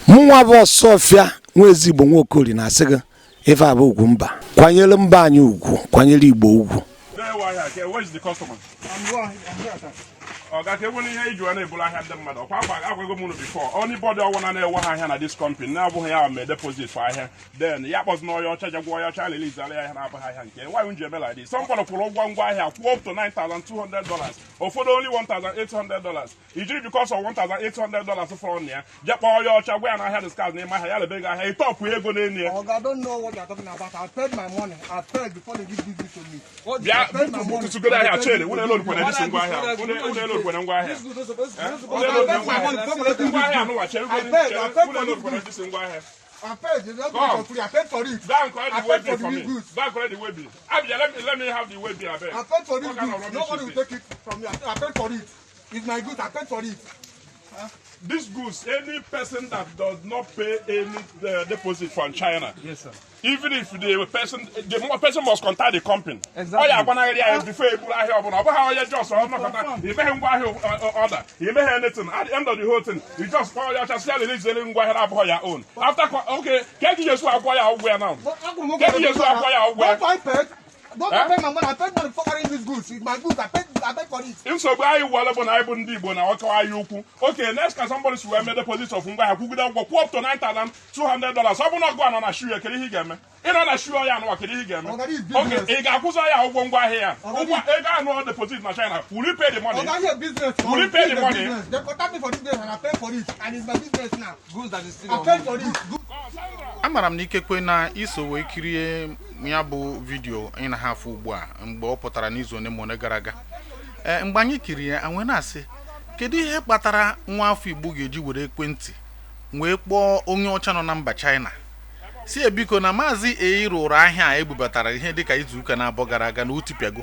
Mụnwa bụ Ọsọfịa nwa ezigbo Nwaokori na-asị gị, ife a bụ ugwu mba. Kwanyere mba anyị ugwu, kwanyere Igbo ugwu. Where is the customer? Ọ ga ka enwere ihe iji wee na-eburu ahịa ndị mmadụ. Ọkwa agwa agwago m unu before, anybody ọwụna na-ewe ha ahịa na this company na-abụghị ya mee deposit for ahịa, then ya kpọzi na onye ọcha jagwa onye ọcha release ala ya ahịa na-abụghị ahịa nke. Why unu ji eme like this? Somebody kwụrụ ụgwọ ngwa ahịa, kwụọ up to $9,200, ụfọdụ only $1,800. Ijiri because of $1,800 fọrọ na ya, jee kpọọ onye ọcha, gwa ya na ahịa discount n'ime ahịa ya, lebe gị ahịa, ịtọpụ ego n'elu ya. Oga, I don't know what you're talking about. I paid my money. I paid before they give this to me. Bịa. I paid my money. Bututugoro ahịa chere unu elu kwere disi ngwa ahịa, unu elu kwere ngwa ahịa. I paid my money before collecting ngwa ahịa this. anụwa chere. I paid. I paid unu for elu this kwere goods. disi ngwa ahịa. I paid. They don't give Come. it for free. I paid for it. Go and collect I the way paid bill for for the me. goods. Go and collect the waybill. Abia, let me have the waybill, abeg. I paid for this What kind of goods. rubbish Nobody is will this? take it from me. I paid for it. It's my goods. I paid for it. This goods, any person that does not pay any deposit from China, Yes, sir. even if the person must contact the company. Exactly. Ọ ya agbanarị ya before eburu ahịa ọbụla. Ọ bụghị onye just ọ nọkọta, imeghe ngwa ahịa order, imeghe anything. At the end of the whole thing, you just call ya ọcha, sị ya release ngwa ahịa na-abụghị ya own. After, okay, ka eji Yesu akwọ ya ụgwọ ya now. But how come Get the akwọ ya ụgwọ ya. Don't I paid? Don't Eh? I pay my money? I paid money for carrying these goods. It's my goods. I paid. I paid for it. Nsogbu anyị wụọla bụ na anyị bụ ndị Igbo na ọkọwa anyị ukwu. Okay, next, ka somebody si wee mee deposit of ngwa ahịa, kwugide ụgwọ, kwụọ up to $9,200, ọ bụ na ọgụ a nọ na shoe ya, kedu ihe ị ga-eme? Ị nọ na shoe ya anụwa, kedu ihe ị ga-eme? Oga, this is Okay, business. ị ga-akwụzi ya ụgwọ ngwa ahịa ya? Oga, Ụgwọ ego anụ deposit na China, will you pay the money? Oga, here business. Will you pay This the is money? business. They contact me for this business and I paid for it. And it's my business now. Goods that is still I on paid for it. Goods. Amara m na ikekwe na iso wee kirie ya bụ vidiyo anyị na ha afụ ugbu a mgbe ọ pụtara n'izu one ma one gara aga. Ee, mgbe anyị kiri ya, anyị na-asị, kedu ihe kpatara nwa afọ Igbo ga-eji were ekwentị wee kpọọ onye ọcha nọ na mba China, si ebiko na maazị ei rụrụ ahịa a ebubatara ihe dịka izuụka na-abụọ gara aga na o tipịago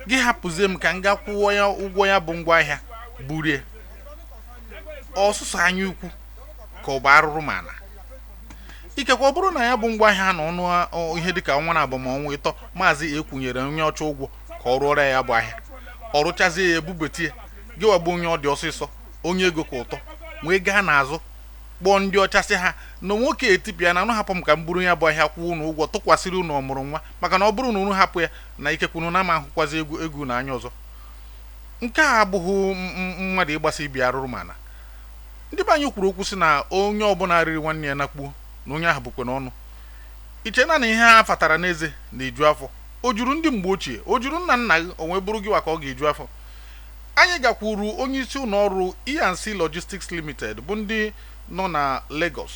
gị, hapụzie m ka m gaa kwụọ ya ụgwọ ya bụ ngwaahịa burie ọsụsọ anya ukwu ka ọ bụ arụrụ? Mana ikekwe ọ bụrụ na ya bụ ngwaahịa nọ ọnụ ihe dịka ọnwa na abụọ ma ọnwa 3, maazị ekwunyere onye ọcha ụgwọ ka ọ rụọrọ ya bụ ahịa, ọ rụchazie ya, ebubetie gị, wagbu onye ọ dị ọsịsọ, onye ego ka ụtọ, wee gaa n'azụ kpọọ ndị ọcha, sị ha na nwoke etipịa na anụ, hapụ m ka m buru ya bụ ahịa, kwụọ unu ụgwọ, tụkwasịrị unu ọmụrụ nwa, maka na ọ bụrụ na unu hapụ ya na ikekwe unu na-ama ahụkwazi egwu egwu na anya ọzọ. Nke a abụghị mmadụ ịgbasa ibi arụrụ. Mana ndị be anyị kwuru okwu sị na onye ọbụla riri nwanne ya nakpuo na onye ahụ bụkwa n'ọnụ iche na ihe ha fatara n'eze na-eju afọ. O juru ndị mgbe ochie, o juru nna nna gị, o wee bụrụ gị wa ka ọ ga-eju afọ. Anyị gakwuru onye isi ụlọ ọrụ E&C Logistics Limited, bụ ndị nọ na Lagos,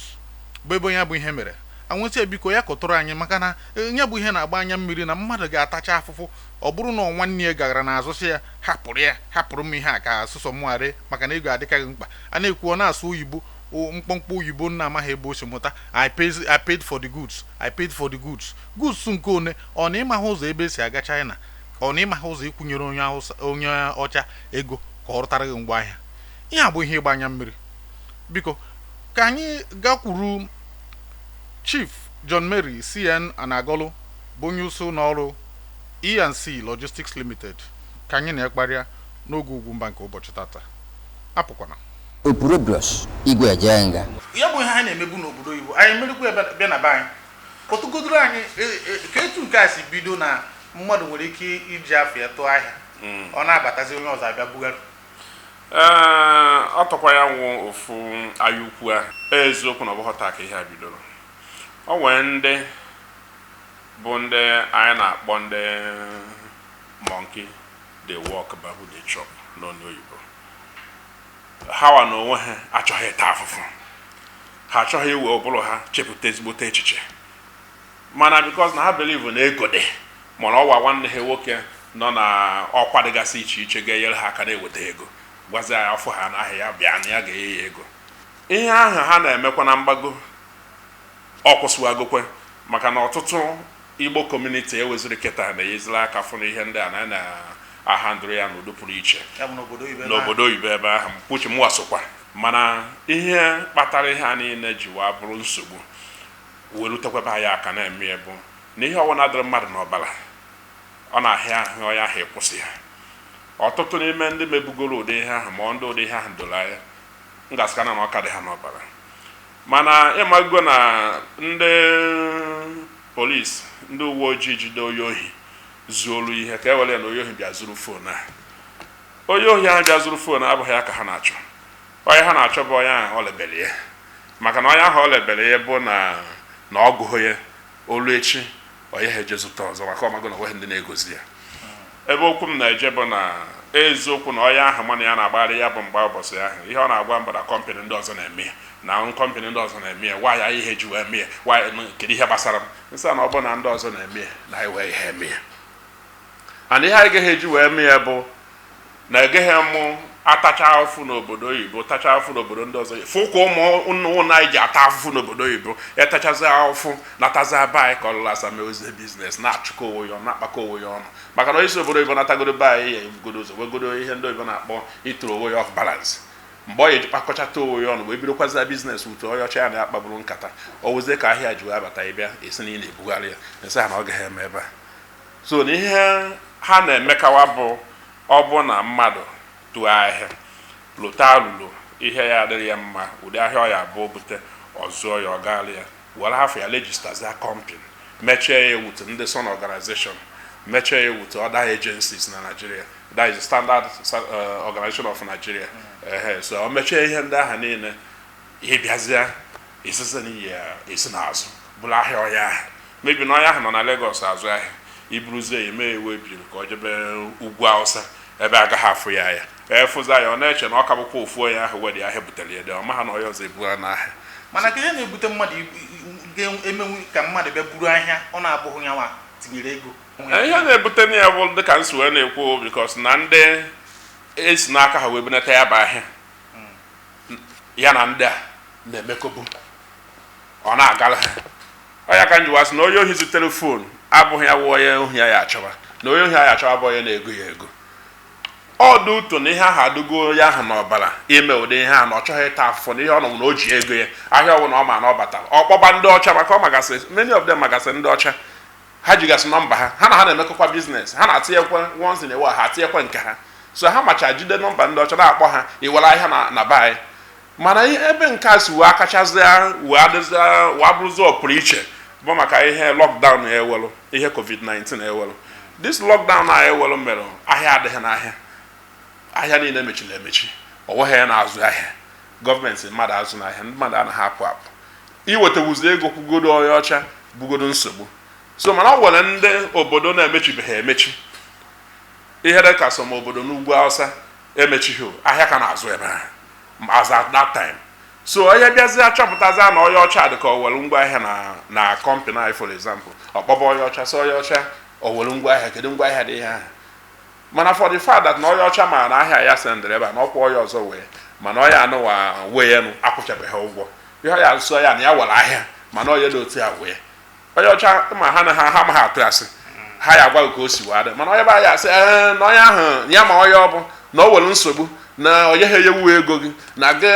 bụ ebe ya bụ ihe mere. Anwụsị, biko ya kọtụrụ anyị, maka na ya bụ ihe na-agba anya mmiri na mmadụ ga-atacha afụfụ, ọ bụrụ na nwanne ya gara n'azụ sị ya hapụrụ ya, hapụrụ m ihe a ka asụsọ mụgharị, maka na ego adịkaghị mkpa. A na-ekwu, ọ na-asụ oyibo, mkpọmkpọ oyibo nna amaghị ebe o si mụta. I paid for the goods, I paid for the goods. Goods nke one? Ọ na ịmaghị ụzọ ebe esi aga China? Ọ na ịmaghị ụzọ ịkwụnyere onye Hausa, onye ọcha ego ka ọ rụtara gị ngwaahịa? Ihe a bụ ihe ịgba anya mmiri. Biko ka anyị gakwuru Chief John Mary CN Anagolu, bụ onye isi ụlọ ọrụ E&C Logistics Limited, ka anyị na-ekparịa n'oge Ugwumba nke ụbọchị tata. Apụkwana. Opurobios Igwe Ejenga. Ya bụ ihe anyị na-emebu n'obodo oyibo, anyị emerikwa ya bịa na be anyị. Kọtụgodoro anyị ka etu nke a si bido, na mmadụ nwere ike iji afọ ya tụọ ahịa, ọ na-abatazi, onye ọzọ abịa bugharị. Ee, ọ tọkwa ya nwụ ofu anya ukwu ahụ. Eziokwu na ọ bụghị taa ka ihe a bidoro. O nwere ndị bụ ndị anyị na-akpọ ndị monkey dey work, baboon dey chop n'ọnụ oyibo. Ha wa na onwe ha achọghị ịta afụfụ, ha achọghị iwe ụbụrụ ha chepụta ezigbote echiche, mana because na ha believe na ego dị, mana ọwa nwanne ha nwoke nọ na ọkwa dịgasị iche iche ga-enyere ha aka na-eweta ego, gwazi ya afọ ha n'ahịa ya bịa na ya ga-enye ya ego. Ihe ahụ ha na-emekwa na mgbago, ọ kwụsịwagokwe, maka na ọtụtụ Igbo community eweziri kịta na-enyeziri aka fụ na ihe ndị a na na-ahandụrụ ya n'udo pụrụ iche. Ya bụ n'obodo oyibo ebe ahụ. N'obodo oyibo ebe ahụ mkpuchi mụwa sokwa, mana ihe kpatara ihe a niile ji waa bụrụ nsogbu werutekwaba anyị aka na-eme ya bụ na ihe ọbụla dịrị mmadụ n'ọbara, ọ na-ahịa ahụ onye ahụ ịkwụsị ya. Ọtụtụ n'ime ndị mebugoro ụdị ihe ahụ, ma ọ ndị ụdị ihe ahụ doro anya, m ga-asịka na ọka dị ha n'ọbara. Mana ịmago na ndị polisi, ndị uwe ojii jide onye ohi zuolu ihe, ka e were ya na onye ohi bịa zuru phone a, onye ohi ahụ bịa zuru phone abụghị ya ka ha na-achọ. Onye ha na-achọ bụ onye ahụ ọ lebere ya, maka na onye ahụ ọ lebere ya bụ na ọ gụghị ya olu echi, onye ha eje zụta ọzọ, maka ọmago na onweghị ndị na-egozi ya. Ebe okwu m na-eje bụ na eziokwu na onye ahụ mana ya na-agbagharị ya bụ mgbe ụbọchị ahụ, ihe ọ na-agwa mba na company ndị ọzọ na-eme ya, na company ndị ọzọ na-eme ya, nwaanyị ihe ji wee mee ya, nwaanyị kedu ihe gbasara m nsị na ọ bụ na ndị ọzọ na-eme ya na anyị wee ihe eme ya. And ihe anyị gaghị eji wee mee ya bụ na egeghị mụ atacha afụfụ n'obodo oyibo, tacha afụfụ n'obodo ndị ọzọ, fụ ka ụmụ ụnụ anyị ji ata afụfụ n'obodo oyibo, etachazi afụfụ, natazi be anyị ka ọlụla asa mewezie business, na-achụkọ onwe ya ọnụ, na-akpakọ onwe ya ọnụ, maka na onye isi obodo oyibo natagoro be anyị ya ebugodo ụzọ wegodo ihe ndị oyibo na-akpọ ịtụrụ onwe ya off balance. Mgbe ọ ya eji kpakọchata onwe ya ọnụ wee bidokwazi business wute onye ọcha ya na-akpagburu nkata, o wezie ka ahịa ji wee abata, ịbịa esi na ị na-ebugharị ya nsị ha na ọ gaghị eme ebe a. So na ihe ha na-emekawa bụ, ọ bụ na mmadụ tụọ ahịa lụta alụlo, ihe ya adịghị ya mma, ụdị ahịa ọ ya abụọ bute ọzụọ ya, ọ gaala ya were afọ ya registerzia company, mechie ya with ndị son organization, mechie ya with other agencies na Nigeria, that is Standard Organization of Nigeria. Ehe, so o mechie ihe ndị ahụ niile, ịbịazịa esise n'iyi ya esi n'azụ bụrụ ahịa ọya ahụ mebi na ọya ahụ nọ na Lagos azụ ahịa, iburuzie ya eme ewe ebiri ka ọ jebe ugwu Awụsa ebe agaghị afụ ya. Ya efụza ya, ọ na-eche na ọ ka bụkwa ofu onye ahụ wedị ahịa butere ya dị ọ maha na onye ọzọ ebugha n'ahịa. Mana ka ihe na-ebute mmadụ ga-emenwu ka mmadụ bịa buru ahịa ọ na-abụghị ya nwa tinyere ego? Ihe na-ebute na ya bụ dịka nsi wee na-ekwu, because na ndị esi n'aka ha wee bunata ya bụ ahịa, ya na ndị a na-emekọbu, ọ na-agara ha. Ọ ya ka m jiwa sị na onye ohi zutere phone abụghị ya wụ onye ohi ya achọba, na onye ohi ya achọba bụ onye na-ego ya ego. Ọ dị ụtọ na ihe ahụ adịgo ya ahụ n'ọbara ime ụdị ihe ahụ, na ọ chọghị ịta afụfụ na ihe ọ nọ na o ji ego ya ahịa ọbụla ọ ma na ọ batara, ọ kpọba ndị ọcha, maka ọ magasị many of them, magasị ndị ọcha ha jigasị nọmba ha, ha na ha na-emekọkwa business, ha na-atinyekwa once in a while, ha atinyekwa nke ha. So ha macha jide nọmba ndị ọcha na-akpọ ha iwere ahịa na be anyị. Mana ebe nke a si wee akachazịa wee adịzịa wee abụrụzi ọpụrụ iche bụ maka ihe lockdown ewelu, ihe COVID-19 ewelu. This lockdown a ewelu mere ahịa adịghị n'ahịa, ahịa niile mechiri emechi, ọ nweghị ya na-azụ ahịa. Gọọmenti mmadụ azụ n'ahịa, ndị mmadụ anaghị apụ apụ, iwetawuzi ego kwugodo onye ọcha bugodo nsogbu. So mana ọ nwere ndị obodo na-emechibeghị emechi, ihe dị ka some obodo n'ugwu Awụsa emechighị, ahịa ka na-azụ ebe ahụ as at that time. So onye bịazie achọpụtazi na onye ọcha dị ka o were ngwa ahịa na company anyị, for example, ọkpọba onye ọcha, sị onye ọcha o were ngwa ahịa, kedu ngwa ahịa dị ihe ahụ? Mana for the fact that na onye ọcha ma na ahịa ya sendịrị ebe a na ọkwa onye ọzọ wee, mana onye anụwa wee ya nụ akwụchabeghị ụgwọ, ihe ya nsọ ya na ya were ahịa, mana onye dị otu ya wee onye ọcha ma ha na ha ma ha atụ asị, ha ya agwa ka o si wee dị. Mana onye be ya asị ee na onye ahụ ya ma onye ọ bụ na o were nsogbu na onye ha enyewu ego gị na gị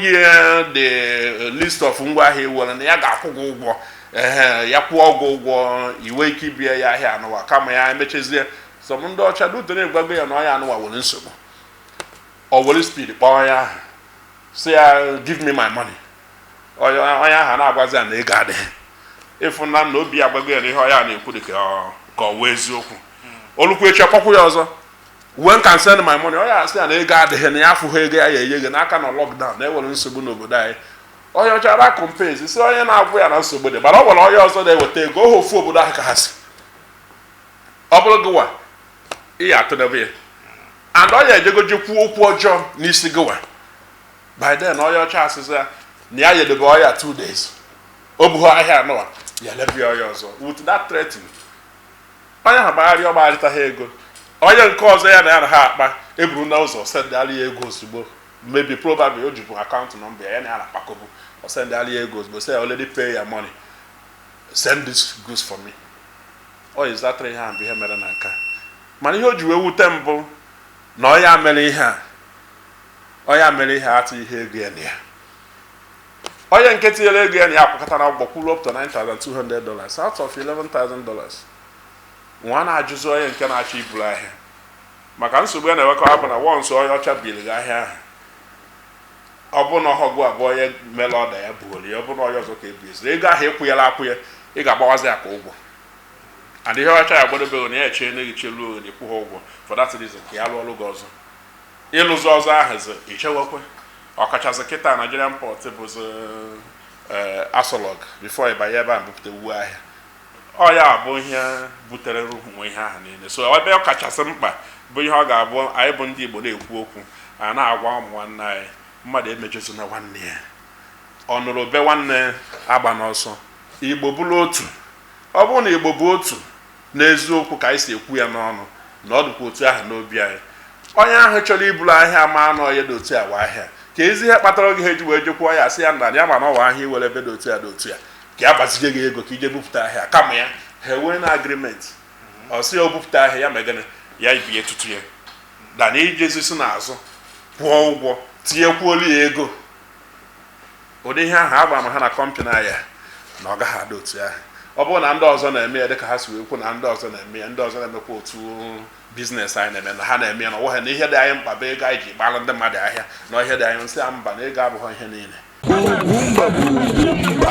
yie the list of ngwaahịa iwere na ya ga-akwụ gị ụgwọ. Ee, ya kwụọ gị ụgwọ, iwe ike ibie ya ahịa anụwa, kama ya emechezie sọm ndị ọcha dutere egwago ya na onye anụwa were nsogbu. O were speed kpọọ onye ahụ si ya, "Give me my money." Onye ahụ na-agwazi ya na ego adịghị, ịfụna na obi agbago ya na ihe onye a na-ekwu dị ka ọ wee eziokwu. Olukwu echi ọkpọkwu ya ọzọ, "When can send my money?" Onye asị ya na ego adịghị, na ya afụghị ego ya ya enye gị n'aka na lockdown na-ewere nsogbu n'obodo anyị. Onye ọcha ra compose si onye na-agwụ ya na nsogbu dị, mana ọ nwere onye ọzọ na-eweta ego ohe ofu obodo ahụ ka ha si. Ọ bụrụ gị wa ị ya atụdebe ya and ọ ya ejegoji kwuo okwu ọjọọ n'isi gị wa. By then onye ọcha asịsị ya na ya yedebe ọya 2 days, o bugho ahịa anụwa ya lebia onye ọzọ with that threatening. Onye ahụ gbagharị, ọ gbagharịtaghị ego, onye nke ọzọ ya na ya na ha akpa eburu na ụzọ sendịala ya ego ozugbo. Maybe probably o jibu account number ya na ya na-akpakọbu, ọ sendịala ya ego ozugbo, say, "Already pay your money, send this goods for me." Ọ exactly ihe ahụ bụ ihe mere na nke a. Mana ihe o ji wee wute mbụ na onye mere ihe a, onye mere ihe a atụ ihe ego ya na ya, onye nke tinyere ego ya na ya akwakọtara ụgwọ kwuru up to $9,200 out of $11,000. Nwa na-ajụzi onye nke na-achọ iburu ahịa, maka nsogbu ya na-enwekọ bụ na once onye ọcha biri gị ahịa ahụ, Ọ bụrụ na ọhọgụ abụọ ya mere ọda ya buolu ya, ọ bụrụ na onye ọzọ ka ebu ezi ego ahụ ịkwụnyela akwụ ya, ị ga-agbawazi ya ka ụgwọ. And ihe ọcha ya gbadobeghị na ya echee na gị chelu oge na ịkwụ ha ụgwọ. For that reason ka ya lụọ ọrụ gị ọzọ, ịlụzi ọzọ ahụzi ichewekwe, ọkachasị kịta Nigerian port bụzi asolog before ịbanye ebe a bupụta wu ahịa. Ọ ya bụ ihe butere nwe ihe ahụ niile. So ebe ọ kachasị mkpa bụ ihe ọ ga-abụ anyị bụ ndị Igbo na-ekwu okwu a na-agwa ụmụ nwanne anyị, mmadụ emejozina nwanne ya, ọ nụrụ be nwanne agba n'ọsọ. Igbo bụrụ otu, ọ bụrụ na Igbo bụ otu n'eziokwu ka anyị si ekwu ya n'ọnụ, na ọ dịkwa otu ahụ n'obi anyị, onye ahụ chọrọ iburu ahịa ma anọ ya dị otu a wa ahịa ka ezi ihe kpatara oge ha eji wee jekwuo ya, asị ya na ya ma na ọwa ahịa iwere ebe dị otu ya dị otu ya ka ya gbazinye gị ego ka ije bupụta ahịa. Kama ya ha enwee na agreement, ọ sị ya o bupụta ahịa ya megịnị, ya ibie tutu ya na na ijezi si n'azụ kwụọ ụgwọ tinyekwuolu ya ego. Ụdị ihe ahụ agba m ha na company ahịa na ọ gaghị adị otu ahụ. Ọ bụrụ na ndị ọzọ na-eme ya dịka ha si wee kwu na ndị ọzọ na-eme ya, ndị ọzọ na-emekwa otu business anyị na-eme na ha na-eme ya, na ọnwa ha na ihe dị anyị mkpa bụ ego anyị ji gbara ndị mmadụ ahịa, na ihe dị anyị nsị mba na ego abụghị ihe niile. Ugwumba bụ ugwu mba.